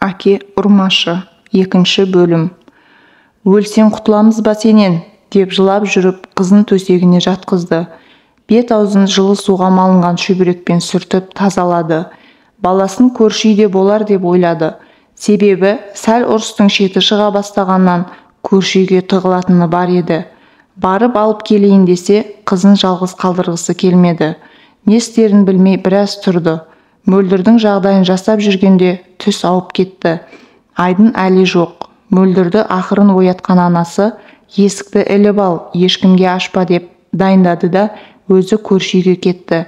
Әке ұрмашы. Екінші бөлім. Өлсең құтыламыз ба сенен, деп жылап жүріп қызын төсегіне жатқызды. Бет аузын жылы суға малынған шүберекпен сүртіп тазалады. Баласын көрші үйде болар деп ойлады. Себебі сәл ұрыстың шеті шыға бастағаннан көрші үйге тығылатыны бар еді. Барып алып келейін десе, қызын жалғыз қалдырғысы келмеді. Не істерін білмей біраз тұрды. Мөлдірдің жағдайын жасап жүргенде түс ауып кетті. Айдын әлі жоқ. Мөлдірді ақырын оятқан анасы, есікті іліп ал, ешкімге ашпа деп дайындады да өзі көрші үйге кетті.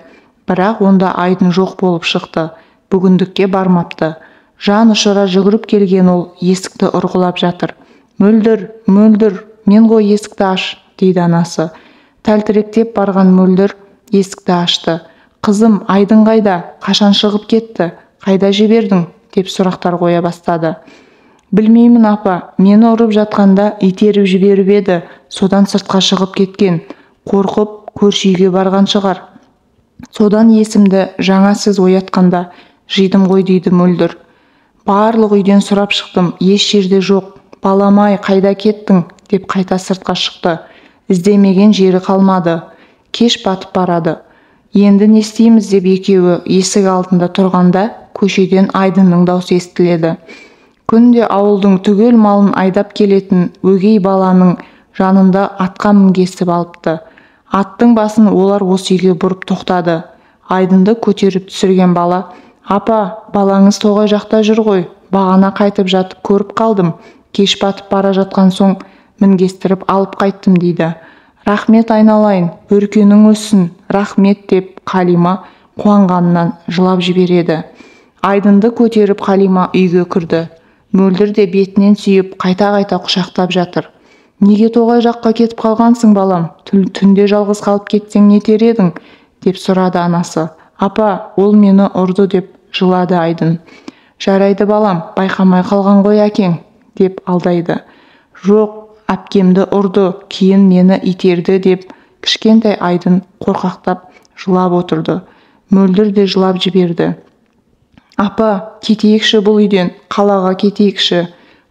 Бірақ онда Айдын жоқ болып шықты. Бүгіндікке бармапты. Жан ұшыра жүгіріп келген ол есікті ұрғылап жатыр. Мөлдір, Мөлдір, мен ғой, есікті аш, дейді анасы. Тәлтіректеп барған Мөлдір есікті ашты. Қызым, Айдын қайда? Қашан шығып кетті? Қайда жібердің? Деп сұрақтар қоя бастады. Білмеймін, апа, мені ұрып жатқанда итеріп жіберіп еді, содан сыртқа шығып кеткен. Қорқып, көрші үйге барған шығар. Содан есімді жаңа сіз оятқанда жидым ғой, дейді Мөлдір. Барлық үйден сұрап шықтым, еш жерде жоқ. Балам-ай, қайда кеттің? Деп қайта сыртқа шықты. Іздемеген жері қалмады. Кеш батып барады. Енді не істейміз деп екеуі есік алдында тұрғанда көшеден Айдынның даусы естіледі. Күнде ауылдың түгел малын айдап келетін өгей баланың жанында атқа мінгесіп алыпты. Аттың басын олар осы үйге бұрып тоқтады. Айдынды көтеріп түсірген бала, апа, балаңыз тоғай жақта жүр ғой, бағана қайтып жатып көріп қалдым, кеш батып бара жатқан соң мінгестіріп алып қайттым, дейді. Рахмет айналайын, өркенің өссін, рахмет, деп Қалима қуанғанынан жылап жібереді. Айдынды көтеріп Қалима үйге кірді. Мөлдір де бетінен сүйіп қайта-қайта құшақтап жатыр. Неге тоғай жаққа кетіп қалғансың, балам? Түнде жалғыз қалып кетсең нетер едің? Деп сұрады анасы. Апа, ол мені ұрды, деп жылады Айдын. Жарайды балам, байқамай қалған ғой әкең, деп алдайды. Жоқ, әпкемді ұрды, кейін мені итерді, деп кішкентай Айдын қорқақтап жылап отырды. Мөлдір де жылап жіберді. Апа, кетейікші бұл үйден, қалаға кетейікші.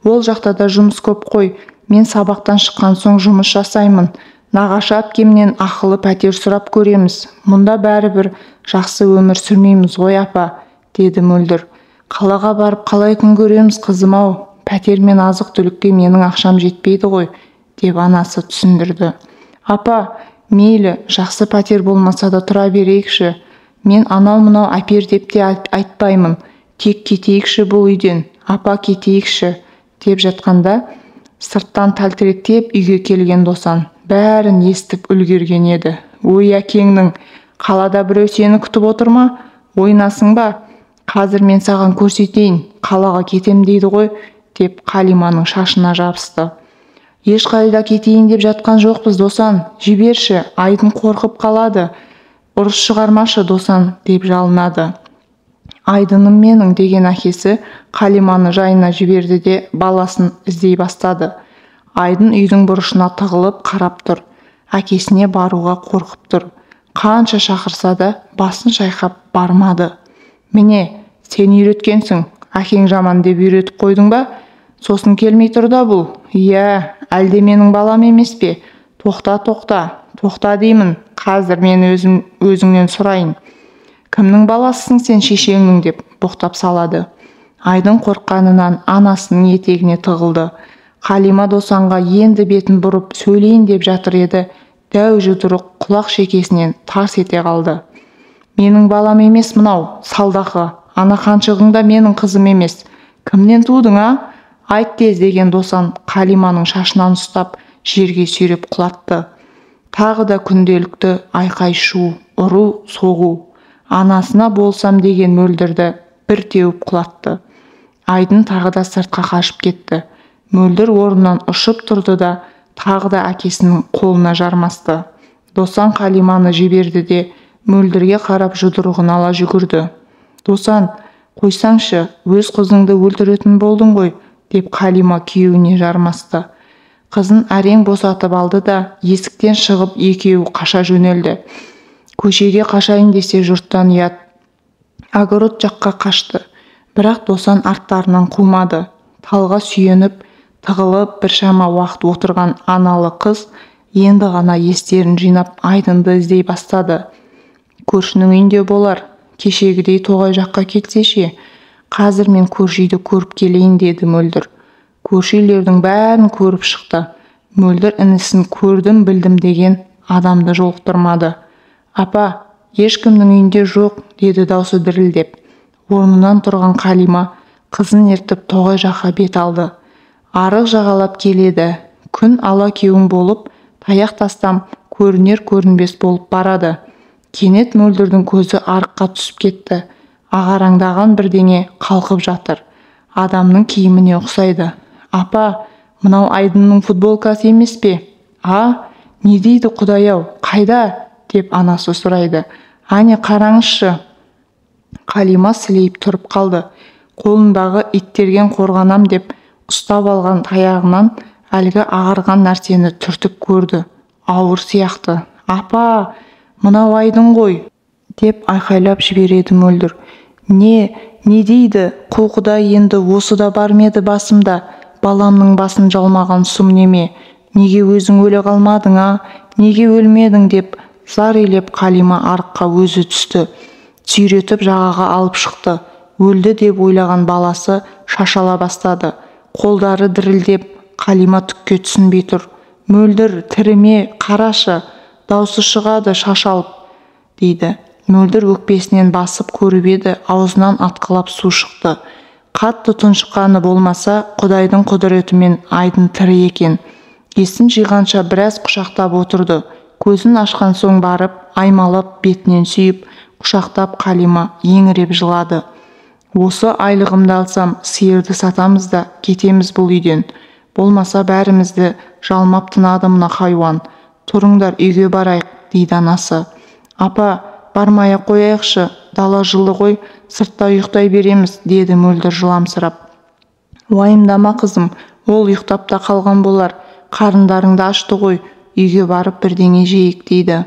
Ол жақта да жұмыс көп қой. Мен сабақтан шыққан соң жұмыс жасаймын. Нағашы әпкемнен ақылы пәтер сұрап көреміз. Мұнда бәрібір жақсы өмір сүрмейміз ғой, апа, деді Мөлдір. Қалаға барып қалай күн көреміз, қызым-ау? Пәтер мен азық-түлікке менің ақшам жетпейді ғой, деп анасы түсіндірді. Апа, мейлі, жақсы пәтер болмаса да тұра берейікші. Мен анау-мынау әпер деп те айтпаймын. Тек кетейікші бұл үйден, апа, кетейікші, деп жатқанда сырттан тәлтіректеп үйге келген Досан бәрін естіп үлгерген еді. Ой, әкеңнің, қалада біреу сені күтіп отыр ма? Ойнасың ба? Қазір мен саған көрсетейін, қалаға кетем дейді ғой, деп Қалиманың шашына жабысты. Ешқайда кетейін деп жатқан жоқпыз, Досан, жіберші, Айдын қорқып қалады. Ұрыс шығармашы, Досан, деп жалынады. Айдыным менің, деген әкесі Қалиманы жайына жіберді де баласын іздей бастады. Айдын үйдің бұрышына тығылып қарап тұр. Әкесіне баруға қорқып тұр. Қанша шақырса да басын шайқап бармады. Міне, сен үйреткенсің, әкең жаман деп үйретіп қойдың ба? Сосын келмей тұр да бұл. Иә, әлде менің балам емес пе? Тоқта, тоқта, тоқта деймін. Қазір мен өзіңнен сұрайын. Кімнің баласысың сен, шешеңнің, деп боқтап салады. Айдын қорыққанынан анасының етегіне тығылды. Қалима Досанға енді бетін бұрып сөйлейін деп жатыр еді, дәу жұдырық құлақ шекесінен тарс ете қалды. Менің балам емес мынау, салдақы. Ана қаншығың да менің қызым емес. Кімнен тудың, а? Айт тез, деген Досан Қалиманың шашынан ұстап жерге сүйреп құлатты. Тағы да күнделікті айқай-шу, ұру, соғу. Анасына болсам деген Мөлдірді бір теуіп құлатты. Айдын тағы да сыртқа қашып кетті. Мөлдір орнынан ұшып тұрды да тағы да әкесінің қолына жармасты. Досан Қалиманы жіберді де Мөлдірге қарап жұдырығын ала жүгірді. Досан, қойсаңшы, өз қызыңды өлтіретін болдың ғой, деп Қалима күйеуіне жармасты. Қызын әрең босатып алды да есіктен шығып екеуі қаша жөнелді. Көшеге қашайын десе жұрттан ұят. Огород жаққа қашты. Бірақ Досан арттарынан қумады. Талға сүйеніп, тығылып біршама уақыт отырған аналы қыз енді ғана естерін жинап Айдынды іздей бастады. Көршінің үйінде болар, кешегідей тоғай жаққа кетсе ше? Қазір мен көрші үйді көріп келейін, деді Мөлдір. Көрші үйлердің бәрін көріп шықты. Мөлдір інісін көрдім білдім деген адамды жолықтырмады. Апа, ешкімнің үйінде жоқ, деді даусы дірілдеп. Орнынан тұрған Қалима қызын ертіп тоғай жаққа бет алды. Арық жағалап келеді. Күн ала кеуің болып, таяқ тастам көрінер көрінбес болып барады. Кенет Мөлдірдің көзі арыққа түсіп кетті. Ағараңдаған бірдеңе қалқып жатыр. Адамның киіміне ұқсайды. Апа, мынау Айдынның футболкасы емес пе? А, не дейді құдай-ау, қайда? Деп анасы сұрайды. Әне қараңызшы. Қалима сілейіп тұрып қалды. Қолындағы иттерген қорғанам деп ұстап алған таяғынан әлгі ағарған нәрсені түртіп көрді. Ауыр сияқты. Апа, мынау Айдын ғой, деп айқайлап жібереді Мөлдір. Не, не дейді, қу құдай, енді осы да бар ма еді басымда? Баламның басын жалмаған сұм неме? Неге өзің өле қалмадың, а? Неге өлмедің, деп зар илеп Қалима арыққа өзі түсті. Сүйретіп жағаға алып шықты. Өлді деп ойлаған баласы шашала бастады. Қолдары дірілдеп, Қалима түкке түсінбей тұр. Мөлдір, тірі ме, қарашы, даусы шығады шашалып, дейді. Мөлдір өкпесінен басып көріп еді, аузынан атқылап су шықты. Қатты тұншыққаны болмаса, Құдайдың құдіретімен Айдын тірі екен. Есін жиғанша біраз құшақтап отырды. Көзін ашқан соң барып, аймалап бетінен сүйіп, құшақтап Қалима еңіреп жылады. Осы айлығымды алсам, сиырды сатамыз да кетеміз бұл үйден. Болмаса бәрімізді жалмап тынады мына хайуан. Тұрыңдар, үйге барайық, дейді анасы. Апа, бармай-ақ қояйықшы, дала жылы ғой, сыртта ұйықтай береміз, деді Мөлдір жыламсырап. Уайымдама қызым, ол ұйықтап та қалған болар, қарындарыңды ашты ғой, үйге барып бірдеңе жейік, дейді.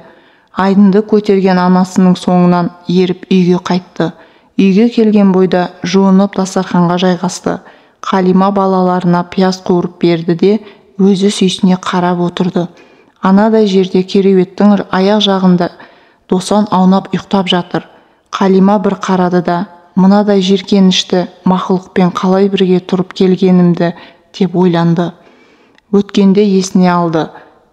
Айдынды көтерген анасының соңынан еріп үйге қайтты. Үйге келген бойда жуынып дастарханға жайғасты. Қалима балаларына пияз қуырып берді де, өзі сүйсіне қарап отырды. Анадай жерде кереуеттің аяқ жағында Досан аунап ұйықтап жатыр. Қалима бір қарады да, мынадай жеркенішті мақұлықпен қалай бірге тұрып келгенімді деп ойланды. Өткенде есіне алды.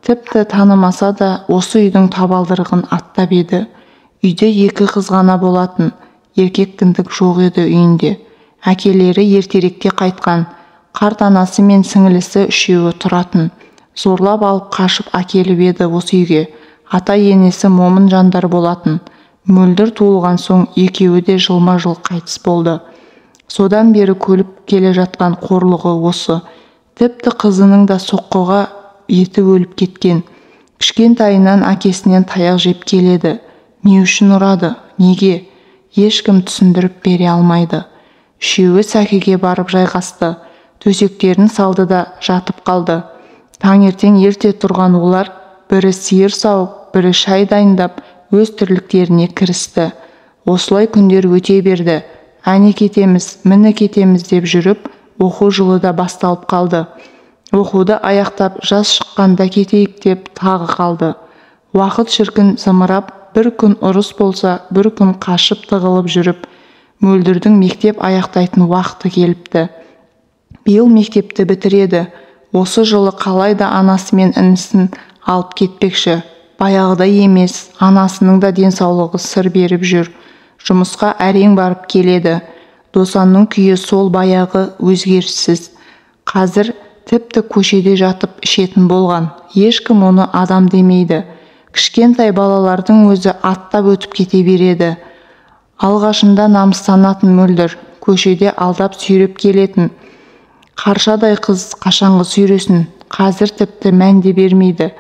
Тіпті танымаса да осы үйдің табалдырығын аттап еді. Үйде екі қыз ғана болатын, еркек кіндік жоқ еді үйінде. Әкелері ертеректе қайтқан, қарт анасы мен сіңілісі үшеуі тұратын. Зорлап алып қашып әкеліп еді осы үйге. Ата-енесі момын жандар болатын. Мөлдір туылған соң екеуі де жылма-жыл қайтыс болды. Содан бері көліп келе жатқан қорлығы осы. Тіпті қызының да соққыға еті өліп кеткен. Кішкентайынан әкесінен таяқ жеп келеді. Не үшін ұрады? Неге? Ешкім түсіндіріп бере алмайды. Үшеуі сәкіге барып жайғасты. Төсектерін салды да жатып қалды. Таңертең ерте тұрған олар бірі сиыр сауып, бірі шай дайындап, өз тірліктеріне кірісті. Осылай күндер өте берді. Әне кетеміз, міне кетеміз деп жүріп, оқу жылы да басталып қалды. Оқуды аяқтап, жаз шыққанда кетейік деп тағы қалды. Уақыт шіркін зымырап, бір күн ұрыс болса, бір күн қашып тығылып жүріп, Мөлдірдің мектеп аяқтайтын уақыты келіпті. Биыл мектепті бітіреді. Осы жылы қалай да анасы мен інісін алып кетпекші. Баяғыдай емес, анасының да денсаулығы сыр беріп жүр. Жұмысқа әрең барып келеді. Досанның күйі сол баяғы өзгеріссіз. Қазір тіпті көшеде жатып ішетін болған. Ешкім оны адам демейді. Кішкентай балалардың өзі аттап өтіп кете береді. Алғашында намыстанатын Мөлдір, көшеде алдап сүйреп келетін. Қаршадай қыз қашанғы сүйресін, қазір тіпті мән де бермейді.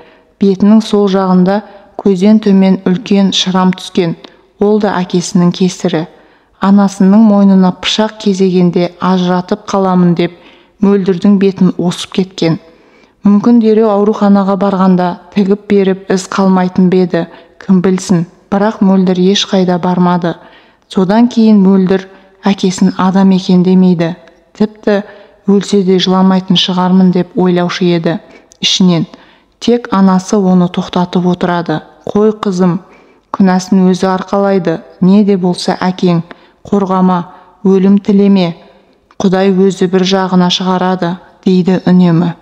Бетінің сол жағында көзден төмен үлкен шрам түскен, ол да әкесінің кесірі. Анасының мойнына пышақ кезегенде ажыратып қаламын деп Мөлдірдің бетін осып кеткен. Мүмкін дереу ауруханаға барғанда тігіп беріп із қалмайтын ба еді, кім білсін. Бірақ Мөлдір ешқайда бармады. Содан кейін Мөлдір әкесін адам екен демейді. Тіпті өлсе де жыламайтын шығармын деп ойлаушы еді ішінен. Тек анасы оны тоқтатып отырады. Қой қызым, күнәсін өзі арқалайды. Не де болса әкең, қорғама, өлім тілеме. Құдай өзі бір жағына шығарады, дейді үнемі.